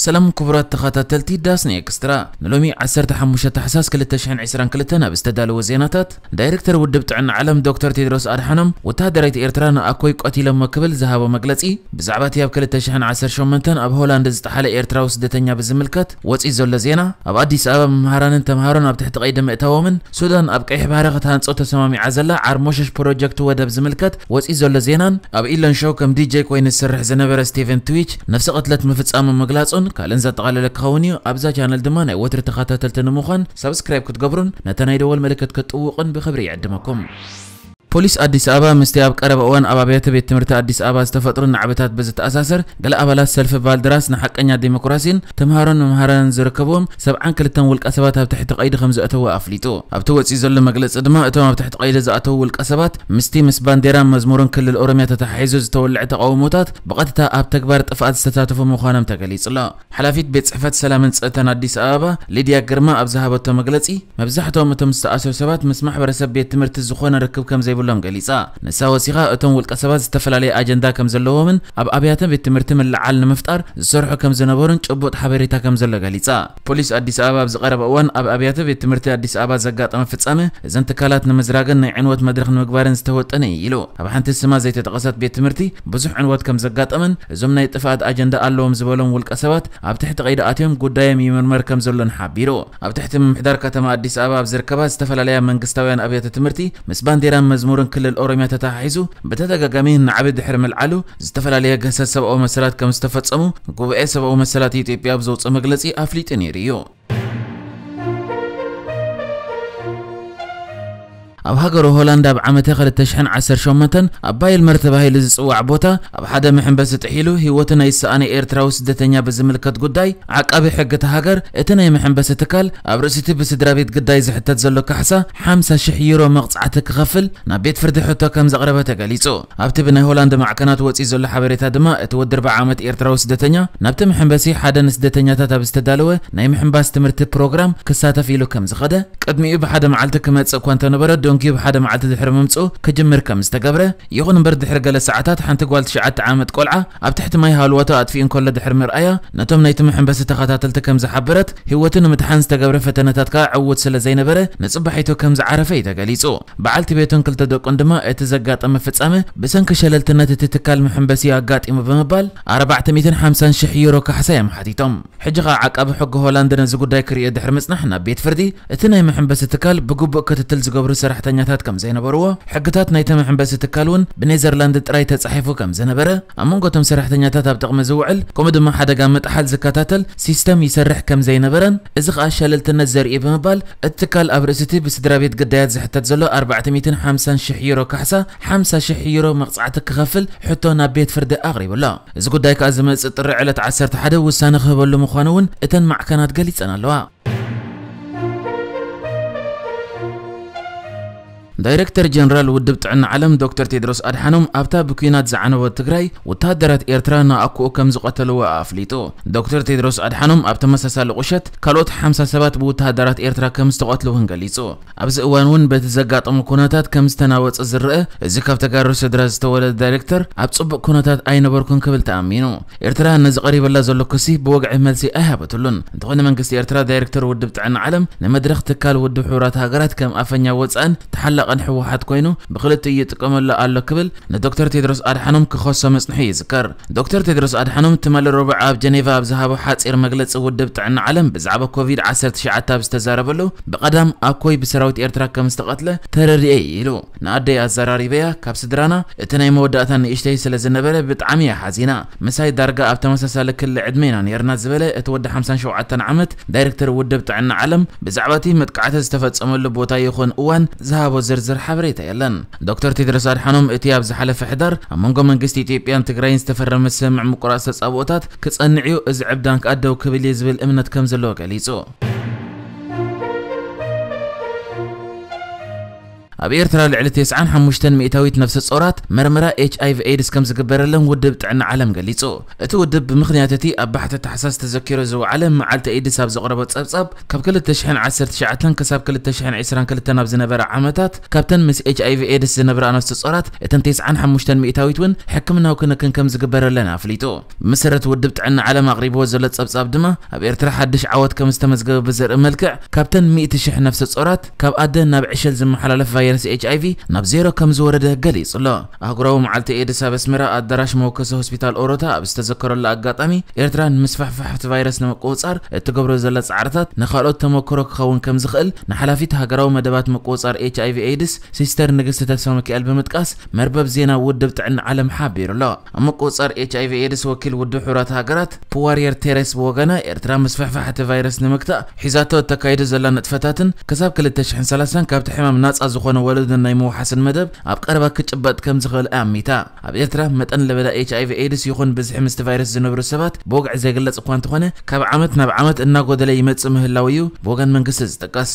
ሰላም ክቡራት ተኸታተልቲ ዳስኒ ኤክስትራ፣ ንሎሚ ዓሰርተ ሓሙሽተ ታሕሳስ ክልተ ሽሕን ዕስራን ክልተን ኣብ ዝተዳለወ ዜናታት፣ ዳይሬክተር ውድብ ጥዕና ዓለም ዶክተር ቴድሮስ ኣድሓኖም፣ ወተሃደራት ኤርትራ ንኣኮይ ቀቲሎሞ ክብል ዝሃቦ መግለጺ፣ ብዛዕባ እቲ ኣብ ክልተ ሽሕን ዓሰርተ ሸሞንተን ኣብ ሆላንድ ዝጠሓለ ኤርትራዊ ስደተኛ ብዝምልከት ወጺኡ ዘሎ ዜና፣ ኣብ ኣዲስ ኣበባ መምሃራንን ተምሃሮን ኣብ ትሕቲ ቀይዲ ምእታዎምን፣ ሱዳን ኣብ ቀይሕ ባሕሪ ክትሃንጾ ተሰማሚዓ ዘላ ዓርሞሸሽ ፕሮጀክት ወደብ ዝምልከት ወጺኡ ዘሎ ዜናን፣ ኣብ ኢሎን ሾው ከም ዲጄ ኮይኑ ዝሰርሕ ዝነበረ ስቲቨን ትዊች ነፍሲ ቅትለት ምፍጻሙ ምግላጹን ካልእን ዘጠቓለለ ክኸውን እዩ። ኣብዛ ቻነል ድማ ናይ ወትሪ ተኸታተልቲ ንምዃን ሳብስክራይብ ክትገብሩን ነታ ናይ ደወል ምልክት ክትጥውቑን ብኽብሪ ይዕድመኩም። ፖሊስ ኣዲስ ኣበባ ምስቲ ኣብ ቀረባ እዋን ኣብ ኣብያተ ቤት ትምህርቲ ኣዲስ ኣበባ ዝተፈጥሩ ናዕብታት ብዝተኣሳሰር፣ ገለ ኣባላት ሰልፊ ባልደራስ ንሓቀኛ ዲሞክራሲን ተምሃሮን መምሃራንን ዝርከብዎም ሰብዓን ክልተን ውልቀ ሰባት ኣብ ትሕቲ ቀይዲ ከም ዘእተወ ኣፍሊጡ። ኣብቲ ወጺኡ ዘሎ መግለጺ ድማ፣ እቶም ኣብ ትሕቲ ቀይዲ ዝኣተዉ ውልቀ ሰባት ምስቲ ምስ ባንዴራን መዝሙርን ክልል ኦሮምያ ተተሓሒዙ ዝተወልዐ ተቃውሞታት ብቐጥታ ኣብ ተግባር ጥፍኣት ዝተሳተፉ ምዃኖም ተገሊጹ ኣሎ። ሓላፊት ቤት ጽሕፈት ሰላምን ጸጥታን ኣዲስ ኣበባ ሊድያ ግርማ ኣብ ዝሃበቶ መግለጺ፣ መብዛሕትኦም እቶም ዝተኣስሩ ሰባት ምስ ማሕበረሰብ ቤት ትምህርቲ ዝኾነ ርክብ ከም ዘይብሎም ገሊጻ። ንሳ ወሲኻ፣ እቶም ውልቀ ሰባት ዝተፈላለየ ኣጀንዳ ከም ዘለዎምን ኣብ ኣብያተ ቤት ትምህርቲ ምልዓል ንምፍጣር ዝሰርሑ ከም ዝነበሩን ጭቡጥ ሓበሬታ ከም ዘሎ ገሊጻ። ፖሊስ ኣዲስ ኣበባ ኣብ ዝቐረበ እዋን ኣብ ኣብያተ ቤት ትምህርቲ ኣዲስ ኣበባ ዘጋጠመ ፍጻመ እዘን ትካላት ንምዝራግን ናይ ዕንወት መድረኽ ንምግባርን ዝተወጠነ እዩ ኢሉ። ኣብ ሓንቲ ስማ ዘይተጠቐሰት ቤት ትምህርቲ ብዙሕ ዕንወት ከም ዘጋጠመን እዞም ናይ ጥፍኣት ኣጀንዳ ኣለዎም ዝበሎም ውልቀ ሰባት ኣብ ትሕቲ ቀይዲ ኣትዮም ጉዳዮም ይምርመር ከም ዘሎን ሓቢሩ። ኣብ ትሕቲ ምምሕዳር ከተማ ኣዲስ ኣበባ ኣብ ዝርከባ ዝተፈላለያ መንግስታውያን ኣብያተ ትምህርቲ ምስ ባንዴራን መዝሙርን ክልል ኦሮምያ ተተሓሒዙ ብተደጋጋሚ ናዕቢ ድሕሪ ምልዓሉ ዝተፈላለየ ግህሰት ሰብኣዊ መሰላት ከም ዝተፈጸሙ ጉባኤ ሰብኣዊ መሰላት ኢትዮጵያ ኣብ ዘውፅኦ መግለጺ ኣፍሊጡ ነይሩ እዩ። ኣብ ሃገረ ሆላንድ ኣብ ዓመተ ክልተ ሽሕን ዓሰርተ ሸሞንተን ኣብ ባይልመር ተባሂሉ ዝጽዋዕ ቦታ ኣብ ሓደ መሐንበሲ ጥሒሉ ህይወቱ ናይ ዝሰኣነ ኤርትራዊ ስደተኛ ብዝምልከት ጉዳይ፣ ዓቃቢ ሕጊ እታ ሃገር እቲ ናይ መሐንበሲ ትካል ኣብ ርእሲ እቲ ብስድራ ቤት ግዳይ ዝሕተት ዘሎ ካሕሳ ሓምሳ ሽሕ ዩሮ መቕጻዕቲ ክኸፍል ናብ ቤት ፍርዲ ሕቶ ከም ዘቕረበ ተገሊጹ። ኣብቲ ብናይ ሆላንድ ማዕከናት ወጺኡ ዘሎ ሓበሬታ ድማ፣ እቲ ወዲ ኣርብዓ ዓመት ኤርትራዊ ስደተኛ ናብቲ መሐንበሲ ሓደ ንስደተኛታት ኣብ ዝተዳለወ ናይ ምሕንባስ ትምህርቲ ፕሮግራም ክሳተፍ ኢሉ ከም ዝኸደ፣ ቅድሚኡ ብሓደ መዓልቲ ክመጽእ እኳ እንተነበረ፣ ደንጉዩ ብሓደ መዓልቲ ድሕሪ ምምጽኡ ክጅምር ከም ዝተገብረ፣ ይኹን እምበር ድሕሪ ገለ ሰዓታት ሓንቲ ጓል ትሽዓተ ዓመት ቆልዓ ኣብ ትሕቲ ማይ ሃልዋቶ ኣጥፊኡ እንከሎ ድሕሪ ምርኣያ፣ ነቶም ናይቲ መሐንበሲ ተኸታተልቲ ከም ዝሓበረት፣ ህይወቱ ንምድሓን ዝተገብረ ፈተነታት ከኣ ዕዉት ስለ ዘይነበረ፣ ንጽባሒቱ ከም ዝዓረፈ እዩ ተገሊጹ። በዓልቲ ቤቱን ክልተ ደቁን ድማ እቲ ዘጋጠመ ፍጻመ ብሰንኪ ሸለልትነት እቲ ትካል መሐንበሲ ኣጋጢሙ ብምባል ኣርባዕተ ሚእትን ሓምሳን ሽሕ ዩሮ ካሕሳ እዮም ሓቲቶም። ሕጂ ኸኣ ዓቃቢ ሕጊ ሆላንድ ነዚ ጉዳይ ክርእዮ ድሕሪ ምጽናሕ ናብ ቤት ፍርዲ፣ እቲ ናይ መሐንበሲ ትካል ብግቡእ ክትትል ዝገብሩ ሰራሕተኛታት ከም ዘይነበርዎ፣ ሕግታት ናይቲ መሐንበሲ ትካል እውን ብኔዘርላንድ ጥራይ ተጻሒፉ ከም ዝነበረ፣ ኣብ መንጎ እቶም ሰራሕተኛታት ኣብ ጥቕሚ ዝውዕል፣ ከምኡ ድማ ሓደጋ ምጥሓል ዝከታተል ሲስተም ይሰርሕ ከም ዘይነበረን፣ እዚ ኸኣ ሸለልትነት ዘርኢ ብምባል፣ እቲ ትካል ኣብ ርእሲ እቲ ብስድራ ቤት ግዳያት ዝሕተት ዘሎ ኣርባዕተ ሚእትን ሓምሳን ሽሕ ዩሮ ካሕሳ፣ ሓምሳ ሽሕ ዩሮ መቕጻዕቲ ክኸፍል ሕቶ ናብ ቤት ፍርዲ ኣቕሪቡ ኣሎ። እዚ ጉዳይ ከኣ ዝመጽእ ጥሪ ዕለት ዓሰርተ ሓደ ውሳነ ክህበሉ ምዃኑ እውን እተን ማዕከናት ገሊጸን ኣለዋ። ዳይሬክተር ጀነራል ውድብ ጥዕና ዓለም ዶክተር ቴድሮስ ኣድሓኖም፣ ኣብታ ብኲናት ዝዓነወት ትግራይ ወተሃደራት ኤርትራ ንኣኩኡ ከም ዝቐተልዎ ኣፍሊጡ። ዶክተር ቴድሮስ ኣድሓኖም ኣብ ተመሳሳሊ ቁሸት ካልኦት ሓምሳ ሰባት ብወተሃደራት ኤርትራ ከም ዝተቐትሉ እውን ገሊጹ። ኣብዚ እዋን እውን በቲ ዘጋጠመ ኩነታት ከም ዝተናወጸ ዝረአ እዚ ካብ ተጋሩ ስድራ ዝተወለደ ዳይሬክተር፣ ኣብ ጽቡቕ ኩነታት ኣይነበርኩን ክብል ተኣሚኑ። ኤርትራ ነዚ ቀሪበላ ዘሎ ክሲ ብወግዒ መልሲ ኣይሃበትሉን። እንተኾነ መንግስቲ ኤርትራ ዳይሬክተር ውድብ ጥዕና ዓለም ንመድረኽ ትካል ውድብ ሕቡራት ሃገራት ከም ኣፈኛ ወጻእን ተሓላቕን ህወሓት ኮይኑ ብክልቲኡ ይጥቀመሉ ኣሎ ክብል ንዶክተር ቴድሮስ ኣድሓኖም ክኸሶ ምጽንሑ ይዝከር። ዶክተር ቴድሮስ ኣድሓኖም ትማሊ ረቡዕ ኣብ ጀኔቫ ኣብ ዝሃቦ ሓጺር መግለጺ፣ ውድብ ጥዕና ዓለም ብዛዕባ ኮቪድ ዓሰርተ ትሽዓተ ኣብ ዝተዛረበሉ፣ ብቐዳም ኣኮይ ብሰራዊት ኤርትራ ከም ዝተቐትለ ተረዲኤ ኢሉ። ንኣደይ ኣዘራሪበያ፣ ካብ ስድራና እቲ ናይ መወዳእታ ንእሽተይ ስለ ዝነበረ ብጣዕሚ እያ ሓዚና። ምሳይ ዳርጋ ኣብ ተመሳሳሊ ክሊ ዕድመ ኢና ነይርና ዝበለ እቲ ወዲ ሓምሳን ሸውዓተን ዓመት ዳይሬክተር ውድብ ጥዕና ዓለም፣ ብዛዕባ እቲ መጥቃዕቲ ዝተፈጸመሉ ቦታ ይኹን እዋን ዝሃቦ ዝርዝር ሓበሬታ የለን። ዶክተር ቴድሮስ ኣድሓኖም እቲ ኣብ ዝሓለፈ ሕዳር ኣብ መንጎ መንግስቲ ኢትዮጵያን ትግራይን ዝተፈረመ ስምምዕ ምቁራጽ ተጻብኦታት ክጸንዕ እዩ፣ እዚ ዕብዳን ከኣ ደው ክብል እዩ ዝብል እምነት ከም ዘለዎ ገሊጹ። ኣብ ኤርትራ ልዕሊ ተስዓን ሓሙሽተን ሚእታዊት ነፍሰ ጾራት መርመራ ኤች ኣይ ቪ ኤድስ ከም ዝግበረለን ውድብ ጥዕና ዓለም ገሊጹ። እቲ ውድብ ብምኽንያት እቲ ኣብ ባሕቲ ታሕሳስ ተዘኪሩ ዝወዓለ መዓልቲ ኤድስ ኣብ ዘቕረቦ ጸብጻብ፣ ካብ ክልተ ሽሕን ዓሰርተ ትሽዓተን ክሳብ ክልተ ሽሕን ዕስራን ክልተን ኣብ ዝነበረ ዓመታት፣ ካብተን ምስ ኤች ኣይ ቪ ኤድስ ዝነብራ ነፍሰ ጾራት እተን ተስዓን ሓሙሽተን ሚእታዊት እውን ሕክምናዊ ክንክን ከም ዝግበረለን ኣፍሊጡ። ብመሰረት ውድብ ጥዕና ዓለም ኣቕሪብዎ ዘሎ ጸብጻብ ድማ፣ ኣብ ኤርትራ ሓድሽ ዓወት ከም ዝተመዝገበ ብዘርኢ መልክዕ፣ ካብተን ሚእቲ ሽሕ ነፍሰ ጾራት ካብ ኣደ ናብ ዕሸል ዝመሓላለፍ ቫይረስ ኤች ኣይ ቪ ናብ ዜሮ ከም ዝወረደ ገሊጹ ኣሎ። ኣህጉራዊ መዓልቲ ኤድስ ኣብ ኣስመራ ኣዳራሽ መወከሲ ሆስፒታል ኦሮታ ኣብ ዝተዘከረሉ ኣጋጣሚ፣ ኤርትራ ንምስፋሕፋሕ እቲ ቫይረስ ንምቁጽጻር እትገብሮ ዘላ ጻዕርታት ንኻልኦት ተመክሮ ክኸውን ከም ዝኽእል ንሓላፊት ሃገራዊ መደባት ምቁጽጻር ኤች ኣይ ቪ ኤድስ ሲስተር ንግስቲ ተስፋ ሚካኤል ብምጥቃስ መርበብ ዜና ውድብ ጥዕና ዓለም ሓቢሩ ኣሎ። ኣብ ምቁጽጻር ኤች ኣይ ቪ ኤድስ ወኪል ውድብ ሕቡራት ሃገራት ፕዋርየር ቴሬስ ብወገና፣ ኤርትራ ምስፍሕፋሕ እቲ ቫይረስ ንምግታእ ሒዛቶ እተካይዶ ዘላ ንጥፈታትን ክሳብ ክልተ ሽሕን ሰላሳን ካብቲ ሕማም ናጻ ዝኾነ ወለዶን ናይ ምውሓስን መደብ ኣብ ቀረባ ክጭበጥ ከም ዝኽእል ኣሚታ። ኣብ ኤርትራ መጠን ለበዳ ኤች ኣይ ቪ ኤድስ ይኹን ብዝሒ ምስቲ ቫይረስ ዝነብሩ ሰባት ብወግዒ ዘይግለጽ እኳ እንተኾነ፣ ካብ ዓመት ናብ ዓመት እናጎደለ ይመጽእ ምህላው እዩ ብወገን መንግስቲ ዝጥቀስ።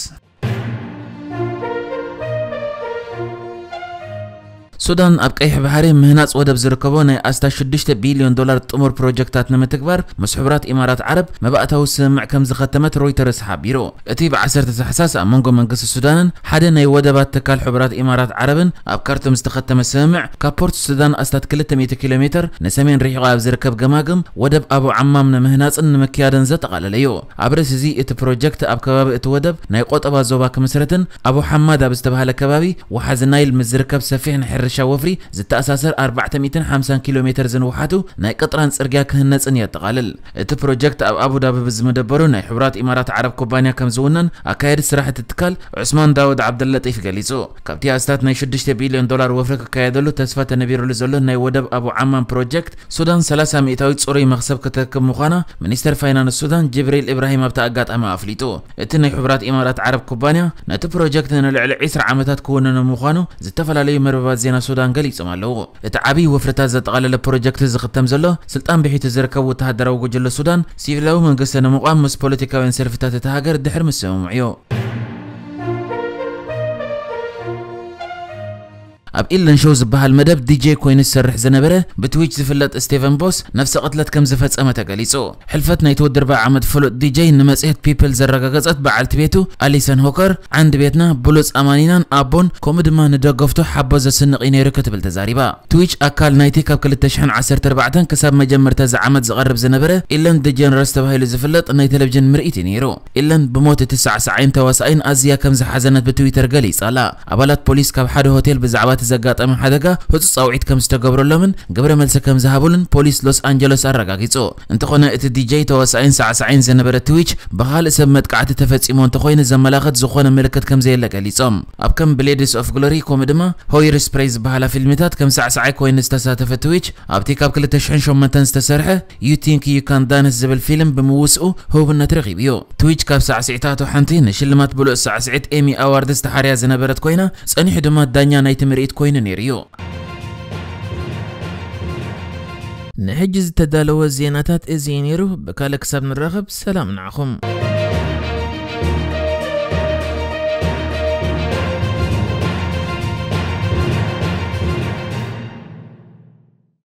ሱዳን ኣብ ቀይሕ ባሕሪ ምህናጽ ወደብ ዝርከቦ ናይ ኣስታት ሽዱሽተ ቢልዮን ዶላር ጥሙር ፕሮጀክታት ንምትግባር ምስ ሕቡራት ኢማራት ዓረብ መባእታዊ ስምምዕ ከም ዝኸተመት ሮይተርስ ሓቢሩ። እቲ ብ ዓሰርተ ታሕሳስ ኣብ መንጎ መንግስቲ ሱዳንን ሓደ ናይ ወደባት ትካል ሕቡራት ኢማራት ዓረብን ኣብ ካርቱም ዝተኸተመ ስምምዕ፣ ካብ ፖርት ሱዳን ኣስታት ክልተ ሚእቲ ኪሎ ሜትር ንሰሜን ርሒቑ ኣብ ዝርከብ ገማግም ወደብ ኣቡ ዓማም ንምህናጽን ንምክያድን ዘጠቓለለ እዩ። ኣብ ርእሲ እዚ፣ እቲ ፕሮጀክት ኣብ ከባቢ እቲ ወደብ ናይ ቆጠባ ዞባ ክምስረትን ኣቡ ሓማድ ኣብ ዝተባህለ ከባቢ ወሓዚ ናይል ምስ ዝርከብ ሰፊሕ ናይ ሕርሻ ወፍሪ ዝተኣሳሰር ኣርባዕተ ሚእትን ሓምሳን ኪሎ ሜትር ዝንውሓቱ ናይ ቅጥራን ጽርግያ ክህነጽን የጠቓልል። እቲ ፕሮጀክት ኣብ ኣቡዳቢ ብዝምደበሩ ናይ ሕቡራት ኢማራት ዓረብ ኩባንያ ከም ዝውነን ኣካያዲ ስራሕ እቲ ትካል ዑስማን ዳውድ ዓብደለጢፍ ገሊጹ። ካብቲ ኣስታት ናይ ሽዱሽተ ቢልዮን ዶላር ወፍሪ ክካየደሉ ተስፋ ተነቢሩሉ ዘሎ ናይ ወደብ ኣቡ ዓማን ፕሮጀክት፣ ሱዳን ሰላሳ ሚእታዊት ጽሩይ መኽሰብ ክትረክብ ምዃና ሚኒስተር ፋይናንስ ሱዳን ጅብሪል ኢብራሂም ኣብቲ ኣጋጣሚ ኣፍሊጡ። እቲ ናይ ሕቡራት ኢማራት ዓረብ ኩባንያ ነቲ ፕሮጀክት ንልዕሊ ዕስራ ዓመታት ክውንኖ ምዃኑ ዝተፈላለዩ መርበባት ዜና ሱዳን ገሊጾም ኣለዉ። እቲ ዓብዪ ወፍርታት ዘጠቓለለ ፕሮጀክት ዝኽተም ዘሎ፣ ስልጣን ብሒቱ ዝርከብ ወተሃደራዊ ጉጅለ ሱዳን ሲቪላዊ መንግስቲ ንምቋም ምስ ፖለቲካውያን ሰልፍታት እታ ሃገር ድሕሪ ምስምምዑ እዩ። ኣብ ኢለን ሾው ዝበሃል መደብ ዲጄ ኮይኑ ዝሰርሕ ዝነበረ ብትዊች ዝፍለጥ ስቴቨን ቦስ ነፍሰ ቅትለት ከም ዝፈጸመ ተገሊጹ። ሕልፈት ናይቲ ወዲ ኣርብዓ ዓመት ፍሉጥ ዲጄ ንመጽሔት ፒፕል ዘረጋገጸት በዓልቲ ቤቱ ኣሊሰን ሆከር፣ ዓንዲ ቤትና፣ ብሉጽ ኣማኒናን ኣቦን፣ ከምኡ ድማ ንደገፍቱ ሓቦ ዘስንቕ እዩ ነይሩ ክትብል ተዛሪባ። ትዊች ኣካል ናይቲ ካብ ክልተ ሽሕን ዓሰርተ ኣርባዕተን ክሳብ መጀመርታ እዚ ዓመት ዝቐርብ ዝነበረ ኢለን ዲጀነረስ ተባሂሉ ዝፍለጥ ናይ ቴሌቪዥን ምርኢት እዩ ነይሩ። ኢለን ብሞት እቲ ሳዕሳዓይን ተዋሳኣይን ኣዝያ ከም ዝሓዘነት ብትዊተር ገሊጻ ኣላ። ኣባላት ፖሊስ ካብ ሓደ ሆቴል ብዛዕባ እቲ ዘጋጠመ ሓደጋ ህጹጽ ጻውዒት ከም ዝተገብረሎምን ግብረ መልሲ ከም ዝሃቡሉን ፖሊስ ሎስ ኣንጀለስ ኣረጋጊጹ። እንተኾነ፣ እቲ ዲጄ፣ ተዋሳኣይን ሳዕሳዓይን ዝነበረ ትዊች ብኻልእ ሰብ መጥቃዕቲ ተፈጺሙ እንተኾይኑ ዘመላኽት ዝኾነ ምልክት ከም ዘየለ ገሊጾም። ኣብ ከም ብሌድስ ኦፍ ግሎሪ ከምኡ ድማ ሆይር ስፕሬይ ዝበሃላ ፊልምታት ከም ሳዕሳዓይ ኮይኑ ዝተሳተፈ ትዊች፣ ኣብቲ ካብ ክልተ ሽሕን ሸሞንተን ዝተሰርሐ You Think You Can Dance ዝብል ፊልም ብምውስኡ ህቡብነት ረኺቡ እዩ። ትዊች ካብ ሳዕስዒታቱ ሓንቲ ንሽልማት ብሉጽ ሳዕስዒት ኤሚ ኣዋርድ ዝተሓርያ ዝነበረት ኮይና፣ ጸኒሑ ድማ ዳኛ ናይቲ ምርኢት ኮይኑ ነይሩ እዩ። ንሕጂ ዝተዳለወ ዜናታት እዚ እዩ ነይሩ። ብካልእ ክሳብ ንራኸብ፣ ሰላም ንዓኹም።